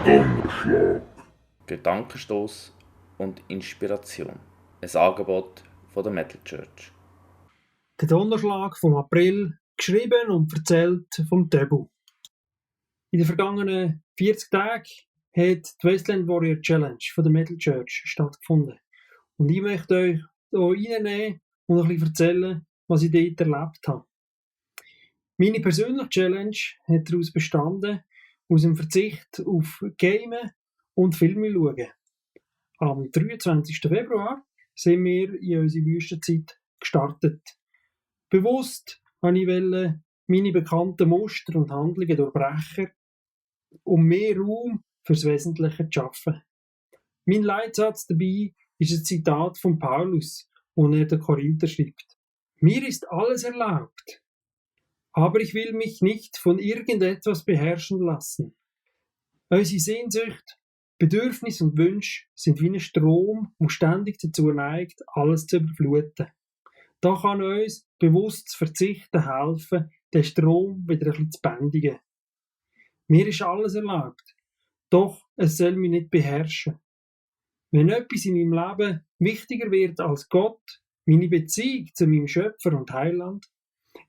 Donnerschlag. Gedankenstoß und Inspiration. Ein Angebot von der Metal Church. Der Donnerschlag vom April, geschrieben und erzählt vom Töbu. In den vergangenen 40 Tagen hat die Wasteland Warrior Challenge von der Metal Church stattgefunden. Und ich möchte euch hier reinnehmen und ein bisschen erzählen, was ich dort erlebt habe. Meine persönliche Challenge hat daraus bestanden, aus dem Verzicht auf Gamen und Filme schauen. Am 23. Februar sind wir in unsere Wüstenzeit gestartet. Bewusst wollte ich meine bekannten Muster und Handlungen durchbrechen, um mehr Raum fürs Wesentliche zu schaffen. Mein Leitsatz dabei ist ein Zitat von Paulus, wo er den Korinther schreibt. Mir ist alles erlaubt, aber ich will mich nicht von irgendetwas beherrschen lassen. Unsere Sehnsucht, Bedürfnisse und Wünsche sind wie ein Strom, der ständig dazu neigt, alles zu überfluten. Da kann uns bewusst zu verzichten helfen, den Strom wieder ein bisschen zu bändigen. Mir ist alles erlaubt, doch es soll mich nicht beherrschen. Wenn etwas in meinem Leben wichtiger wird als Gott, meine Beziehung zu meinem Schöpfer und Heiland,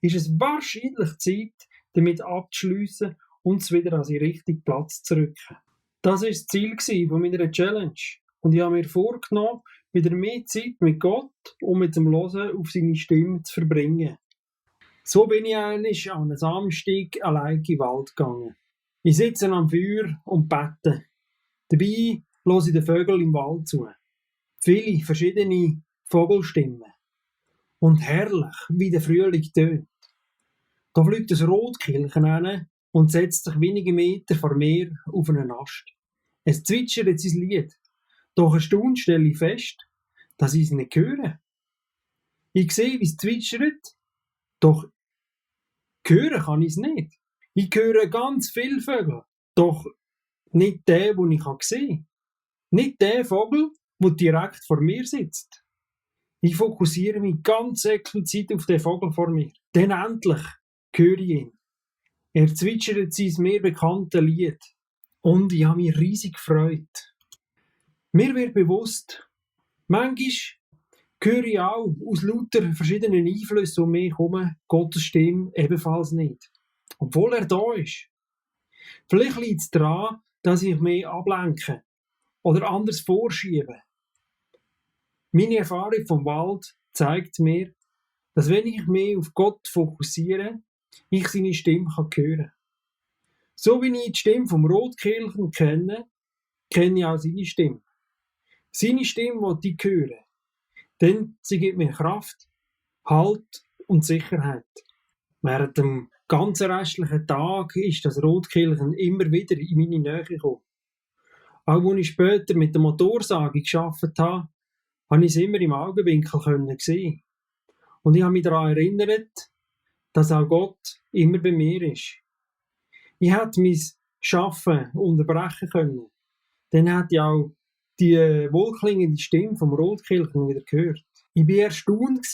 ist es wahrscheinlich Zeit, damit abzuschliessen und es wieder an seinen richtigen Platz zu rücken. Das war das Ziel von meiner Challenge. Und ich habe mir vorgenommen, wieder mehr Zeit mit Gott und mit dem Hören auf seine Stimme zu verbringen. So bin ich eigentlich an einem Samstag allein in den Wald gegangen. Ich sitze am Feuer und bete. Dabei höre ich den Vögeln im Wald zu. Viele verschiedene Vogelstimmen. Und herrlich, wie der Frühling tönt. Da fliegt ein Rotkehlchen hin und setzt sich wenige Meter vor mir auf einen Ast. Es zwitschert sein Lied. Doch erstaunt stelle ich fest, dass ich es nicht höre. Ich sehe, wie es zwitschert, doch hören kann ich es nicht. Ich höre ganz viele Vögel, doch nicht den, den ich sehen kann. Nicht den Vogel, der direkt vor mir sitzt. Ich fokussiere mich ganz explizit auf den Vogel vor mir. Dann endlich höre ich ihn. Er zwitschert sein mir bekanntes Lied. Und ich habe mich riesig gefreut. Mir wird bewusst, manchmal höre ich auch aus lauter verschiedenen Einflüssen um mich herum Gottes Stimme ebenfalls nicht. Obwohl er da ist. Vielleicht liegt es daran, dass ich mich ablenke oder anders vorschiebe. Meine Erfahrung vom Wald zeigt mir, dass wenn ich mich auf Gott fokussiere, ich seine Stimme hören kann. So wie ich die Stimme vom Rotkehlchen kenne, kenne ich auch seine Stimme. Seine Stimme will ich hören, denn sie gibt mir Kraft, Halt und Sicherheit. Während dem ganzen restlichen Tag ist das Rotkehlchen immer wieder in meine Nähe gekommen. Auch als ich später mit der Motorsage gearbeitet habe, habe ich es immer im Augenwinkel sehen. Und ich habe mich daran erinnert, dass auch Gott immer bei mir ist. Ich hätte mein Arbeiten unterbrechen können. Dann hätte ich auch die wohlklingende Stimme vom Rotkehlchen wieder gehört. Ich war erstaunt,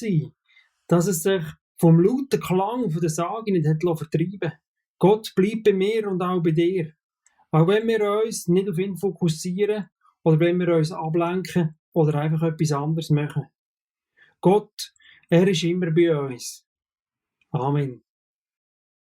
dass es sich vom lauten Klang der Sage nicht vertreiben lassen. Gott bleibt bei mir und auch bei dir. Auch wenn wir uns nicht auf ihn fokussieren oder wenn wir uns ablenken oder einfach etwas anderes machen. Gott, er ist immer bei uns. Amen.